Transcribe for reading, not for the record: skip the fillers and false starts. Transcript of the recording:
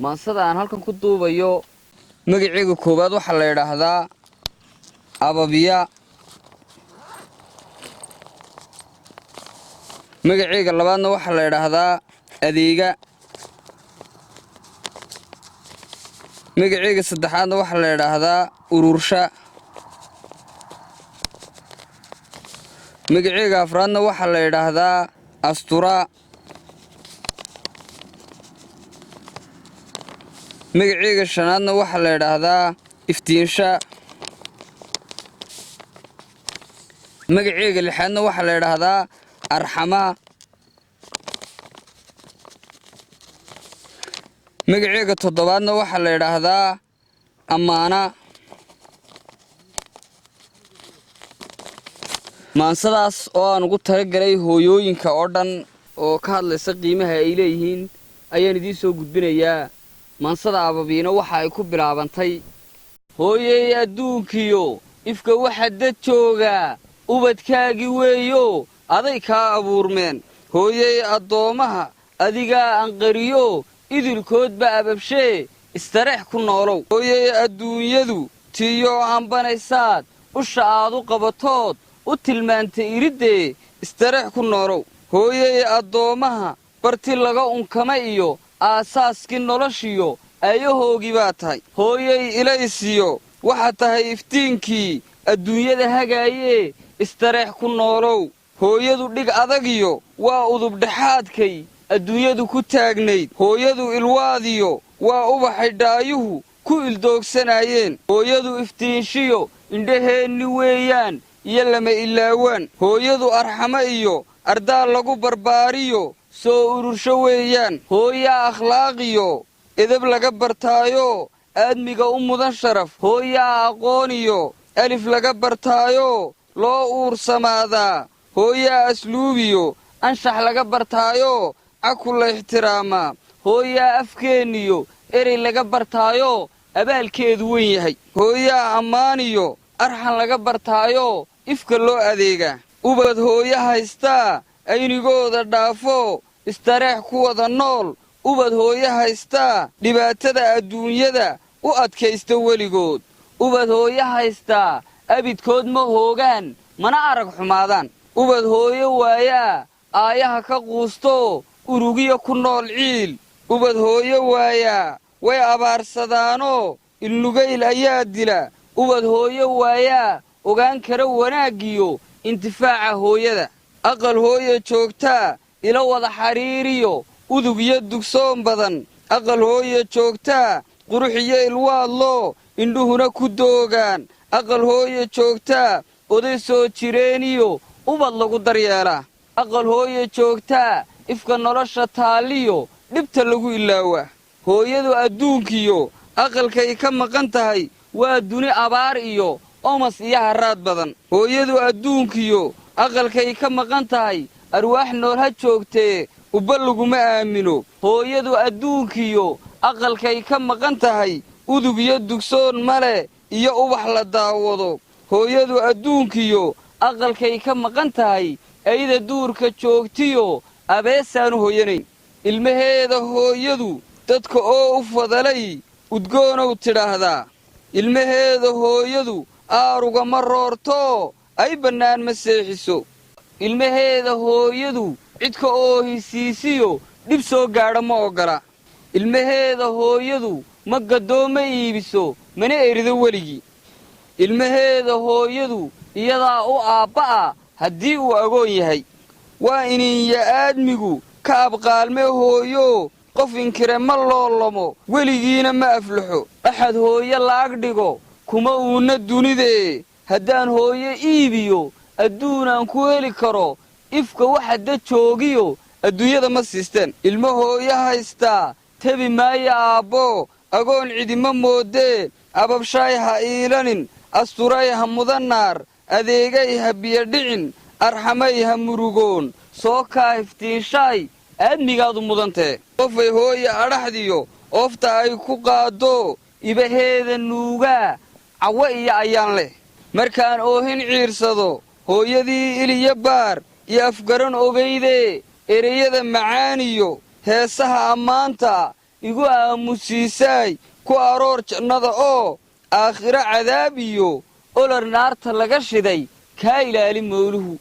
Maansada aan halkan ku duubayo magaceega koowaad waxaa la yidhaahdaa Ababiya. Magaceega labaadna waxaa la yidhaahdaa Adeega. Magaceega saddexaadna waxaa la yidhaahdaa Urursha. Magaceega afraadna waxaa la yidhaahdaa Astura. Magaceega shanaadna waxaa la yidhaahdaa Iftiinsha. Magaceega lixaadna waxaa la yidhaahdaa Arxama. Magaceega toddobaadna waxaa la yidhaahdaa Ammaana. Maansadaas oo aan ugu talagalay hooyooyinka oo dhan oo ka hadlaysa qiimaha ay leeyihiin ayaan idiin soo gudbinayaa. Maansada Ababiina waxa ay ku bilaabantay: Hooyey, adduunkiyo ifka waxa dad joogaa ubadkaagii weeyo, aday kaa abuurmeen. Hooyey, addoommaha adigaa anqariyo, idilkoodba ababshee, istareex ku noolow. Hooyey, adduunyadu tiiyoo ambanaysaad usha aad u qabatood u tilmaantay iriddee, istareex ku noolow. Hooyey, addoommaha barti laga unkama iyo aasaaskii noloshiyo aayahoogii baa tahay. Hooyey, ilaysiyo waxaad tahay iftiinkii adduunyada hagaayee, istareex ku noolow. Hooyadu dhig adagiyo waa udubdhexaadkay adduunyadu ku taagnayd. Hooyadu ilwaadiyo waa ubaxay dhaayuhu ku ildoogsanaayeen. Hooyadu iftiinshiyo indhaheenni weeyaan iyo lama ilaawaan. Hooyadu arxamo iyo ardaal lagu barbaariyo soo urursho weeyaan. Hooyaa akhlaaqiyo edeb laga bartaayo aadmiga u mudan sharaf. Hooyaa aqooniyo alif laga bartaayo loo uursamaadaa. Hooyaa asluubiyo anshax laga bartaayo caku la ixtiraamaa. Hooyaa afkeenniyo erey laga bartaayo abaalkeedu weyn yahay. Hooyaa ammaaniyo arxan laga bartaayo ifka loo adeegaa. Ubad hooyo haystaa aynigooda dhaafo, istareex ku wada nool. Ubad hooyo haystaa dhibaatada adduunyada u adkaysta weligood. Ubad hooyo haystaa abidkood ma hoogaan, mana arag xumaadaan. Ubad hooyo waayaa aayaha ka quusto, urugiya ku nool ciil. Ubad hooyo waayaa way abaarsadaanoo ilnugayl ayaa dila. Ubad hooyo waayaa ogaan kara wanaaggiyo intifaaca hooyada. Aqal hooyo joogtaa ila wada xidhiiriyo udug iyo dugsoon badan. Aqal hooyo joogtaa qurux iyo ilwaadloo indhuhuna ku doogaan. Aqal hooyo joogtaa oday soo jireeniyo ubad lagu daryeelaa. Aqal hooyo joogtaa ifka nolosha taaliyo dhibta lagu ilaawaa. Hooyadu adduunkiyo aqalkay ka maqan tahay waa duni abaar iyo omas iyo harraad badan. Hooyadu adduunkiyo aqalkay ka maqan tahay arwaax nool ha joogtee, ubba laguma aamino. Hooyadu adduunkiyo aqalkay ka maqan tahay udug iyo dugsoon male iyo ubax la daawado. Hooyadu adduunkiyo aqalkay ka maqan tahay ayda duurka joogtiyo abeesaanu hooyanayn. Ilmaheeda hooyadu dadka oo u fadalay udgoonow tidhaahdaa. Ilmaheeda hooyadu aaruga ma roortoo ay bannaan ma seexiso. Ilmaheeda hooyadu cidka oo hisiisiyo dhib soo gaadha ma oggola. Ilmaheeda hooyadu ma gaddoo, ma iibiso, mana erido weligii. Ilmaheeda hooyadu iyadaa u aabba'a haddii uu agoon yahay. Waa ininya aadmigu ka abqaalme hooyo, qof inkire ma loolamo, weligiina ma aflaxo. Axad hooyo laag dhigo kuma uuna dunidee. Haddaan hooyo iibiyo adduunaan ku heli karo, ifka waxa dad joogiyo adduunyada ma siisteen. Ilmo hooyo haystaa tebi maayo aabbo, agoon cidima moodee. Ababshaay ha iilanin, asturay ha mudannaar, adeegay ha biyadhicin, arxamay ha murugoon, soo kaa iftiinshaay aadmigaadu mudantee. Qofay hooya adhaxdiyo oofta ay ku qaaddo ibaheeda nuugaa cawo iyo ayaan leh. Markaan oohin ciirsado hooyadii iliyo baar iyo afgaran ogaydee, ereyada macaaniyo heesaha ammaanta. Igu aamusiisaay ku aroor jannada oo aakhiro cadaab iyo olor naarta laga shiday kaa ilaali mawluhu.